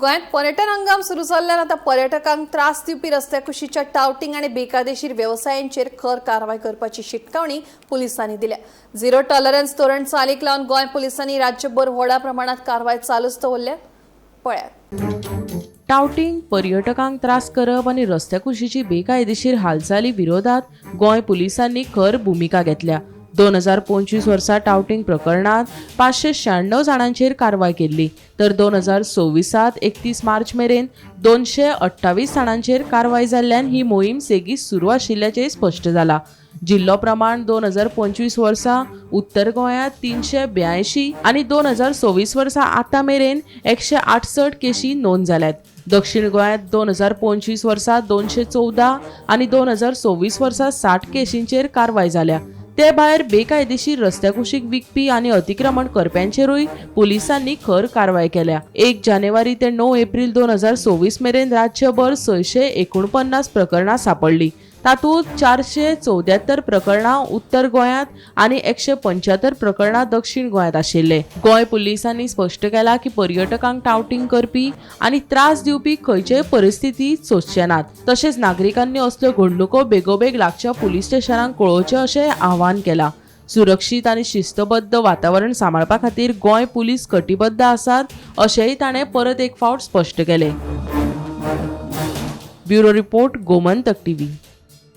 गोंयांत पर्यटन हंगाम सुरू जाल्ल्यान आतां पर्यटकांक त्रास दिवपी रस्त्या कुशीच्या टावटींग आनी बेकायदेशीर वेवसायांचेर खर कारवाय करपाची शिटकावणी पुलिसांनी दिल्या. झिरो टॉलरन्स धोरण चालीक लावन गोंय पुलिसांनी राज्यभर व्हडा प्रमाणात कारवाय चालूच दवरल्या. पळयात. टावटींग, पर्यटकांक त्रास करप आनी रस्त्या कुशीची बेकायदेशीर हालचाली विरोधात गोंय पुलिसांनी खर भुमिका घेतल्या. 2025 वर्सा टावटींग प्रकरणात 596 जाणांचेर कारवाय केल्ली, तर 2026त 31 मार्च मेरेन 228 जाणांचेर कारवाय जाल्ल्यान ही मोहीम सेगीत सुरू आशिल्ल्याचें स्पश्ट जाला. जिल्लो प्रमाण 2025 वर्सा उत्तर गोंयांत 382 आनी 2026 वर्सा आतां मेरेन 168 केशी नोंद जाल्यात. दक्षिण गोंयांत 2025 वर्सा 214 आनी 2026 वर्सा 60 केशींचेर कारवाय जाल्या. ते भायर बेकायदेशीर रस्त्या कुशीक विकपी आनी अतिक्रमण करप्यांचेरूय पुलिसांनी खर कारवाय केल्या. 1 जानेवारी ते 9 एप्रील 2026 मेरेन राज्यभर 649 प्रकरणां सापडली. तातूंत 474 प्रकरणां उत्तर गोंयांत आनी 175 प्रकरणां दक्षिण गोंयांत आशिल्ले. गोंय पुलिसांनी स्पश्ट केलां की पर्यटकांक टावटींग करपी आनी त्रास दिवपी खंयचेय परिस्थितीत सोंसचे नात. तशेंच नागरिकांनी असल्यो घडणुको बेगोबेग लागच्या पुलीस स्टेशनांक कळोवचें अशें आवाहन केलां. सुरक्षीत आनी शिस्तबद्ध वातावरण सांबाळपा खातीर गोंय पुलीस कटिबद्ध आसात अशेंय ताणें परत एक फावट स्पश्ट केलें. Bureau report, Gomantak TV.